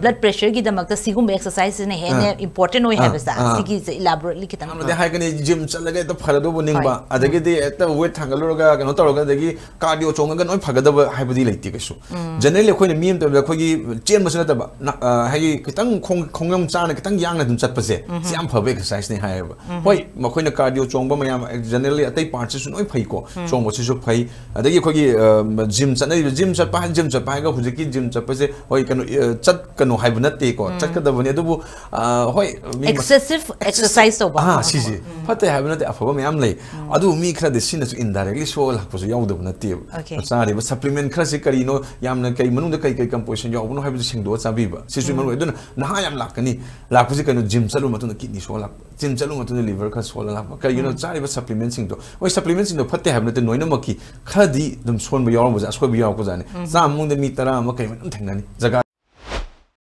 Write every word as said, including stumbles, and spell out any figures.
blood pressureꯒꯤꯗꯃꯛꯇ ꯁꯤꯒꯨꯝꯕ exerciseꯁꯤꯅ ꯍꯦꯟꯅ ꯑꯥ. important ꯑꯣꯏ ꯑꯥ, ꯍꯥꯏꯕꯁꯦ ꯑꯥ. ꯁꯤꯒꯤꯁꯦ elaborately ꯈꯤꯇꯪ ꯌꯥꯝꯅꯗꯤ ꯍꯥꯏꯒꯅꯤ, ꯖꯤꯝ ꯆꯠꯂꯒ ꯍꯦꯛꯇ ꯐꯔꯗꯧꯕ ꯅꯤꯡꯕ, ꯍꯣꯏ. ꯑꯗꯒꯤꯗꯤ ꯍꯦꯛꯇ weight ꯊꯥꯡꯒꯠꯂꯨꯔꯒ ꯀꯩꯅꯣ ꯇꯧꯔꯒ, ꯑꯗꯒꯤ cardio ꯆꯣꯡꯉꯒ ꯂꯣꯏ ꯐꯒꯗꯕ ꯍꯥꯏꯕꯗꯤ ꯂꯩꯇꯦ ꯀꯩꯁꯨ. Generally ꯑꯩꯈꯣꯏꯅ ꯃꯤ ꯑꯃ ꯇꯧꯕꯗ ꯑꯩꯈꯣꯏꯒꯤ ꯆꯦꯟꯕꯁꯨ ꯅꯠꯇꯕ, ꯅ-, ꯑ, ꯍꯥꯏꯗꯤ ꯈꯤꯇꯪ ꯈꯣꯡ-, ꯈꯣꯡꯖꯝ ꯆꯥꯅ ꯈꯤꯇꯪ ꯌꯥꯡꯅ ꯑꯗꯨꯝ ꯆꯠꯄꯁꯦ ꯁꯤ ꯌꯥꯝ ꯐꯕ exerciseꯅꯤ ꯍꯥꯏꯌꯦꯕ꯫ ꯍꯣꯏ, ꯃꯈꯣꯏꯅ cardio ꯆꯣꯡꯕ ꯃꯌꯥꯝ, generally ꯑꯇꯩ partꯁꯤꯁꯨ ꯂꯣꯏ ꯐꯩꯀꯣ, ꯆꯣꯡꯕꯁꯤꯁꯨ ꯐꯩ꯫ ꯑꯗꯒꯤ ꯑꯩꯈꯣꯏꯒꯤ, ꯑ, ꯖꯤꯝ ꯆꯠꯅꯔꯤꯕ, ꯖꯤꯝ ꯆꯠꯄ ꯍꯥꯏ-, ꯖꯤꯝ ꯆꯠꯄ ꯍꯥꯏꯔꯒ ꯍꯧꯖꯤꯛꯀꯤ ꯖꯤꯝ ꯆꯠꯄꯁꯦ, ꯍꯣꯏ, ꯀꯩꯅꯣ, ꯑ, ꯆꯠꯀꯅꯣ ꯍꯥꯏꯕ ꯅꯠꯇꯦꯀꯣ, ꯆꯠꯀꯗꯕꯅꯤ, ꯑꯗꯨꯕꯨ, ꯑ, ꯍꯣꯏ, ꯃꯤ ꯃꯁ-, excessive exercise ꯇꯧꯕ. ꯑꯥ, ꯁꯤꯁꯦ ꯐꯠꯇꯦ ꯍꯥꯏꯕ ꯅꯠꯇꯦ, ꯑꯐꯕ ꯃꯌꯥꯝ ꯂꯩ꯫ ꯑꯗꯨꯕꯨ ꯃꯤ ꯈꯔꯗꯤ ꯁꯤꯅꯁꯨ indirectly ꯁꯣꯛꯑ ꯂꯥꯛꯄꯁꯨ ꯌꯥꯎꯗꯕ ꯅꯠꯇꯦꯕ꯫ Okay. ꯆꯥꯔꯤꯕ supplement ꯈꯔꯁꯤ ꯀꯔꯤꯅꯣ, ꯌꯥꯝꯅ ꯀꯩ ꯃꯅꯨꯡꯗ ꯀꯩ ꯀꯩ composition ꯌꯥꯎꯕꯅꯣ ꯍꯥꯏꯕꯗꯨ ꯁꯦꯡꯗꯣꯛꯑ ꯆꯥꯕꯤꯕ, ꯁꯤꯁꯨ ꯃꯔꯨ ꯑꯣꯏ꯫ ꯑꯗꯨꯅ ꯅꯍꯥ ꯌꯥꯝ ꯂꯥꯛꯀꯅꯤ, ꯂꯥꯛꯄꯁꯤ ꯀꯩꯅꯣ, ꯖꯤꯝ ꯆꯠꯂꯨ ꯃꯇꯨꯡꯗ kidney ꯁꯣꯛꯑ ꯂꯥꯛꯄ, ꯖꯤꯝ ꯆꯠꯂꯨ ꯃꯇꯨꯡꯗ liver ꯈꯔ ꯁꯣꯛꯑ ꯂꯥꯛꯄ꯫ ꯀꯩꯒꯤꯅꯣ? ꯆꯥꯔꯤꯕ supplementꯁꯤꯡꯗꯣ, ꯍꯣꯏ, supplementꯁꯤꯡꯗꯣ ꯐꯠꯇꯦ ꯍꯥꯏꯕ ꯅꯠꯇꯦ, ꯂꯣꯏꯅꯃꯛꯀꯤ ꯈꯔꯗꯤ ꯑꯗꯨꯝ ꯁꯣꯟꯕ ꯌꯥꯎꯔꯝꯕꯁꯦ, ꯑꯁꯣꯏꯕ ꯌꯥꯎꯔꯛꯄꯖꯥꯠꯅꯤ꯫ ꯆꯥꯝꯃ ꯃꯅꯨꯡꯗ ꯃꯤ ꯇꯔꯥ ꯑꯃ ꯀꯩ ꯑꯃ ꯑꯗꯨꯝ ꯊꯦꯡꯅꯅꯤ꯫ ꯖꯒꯥ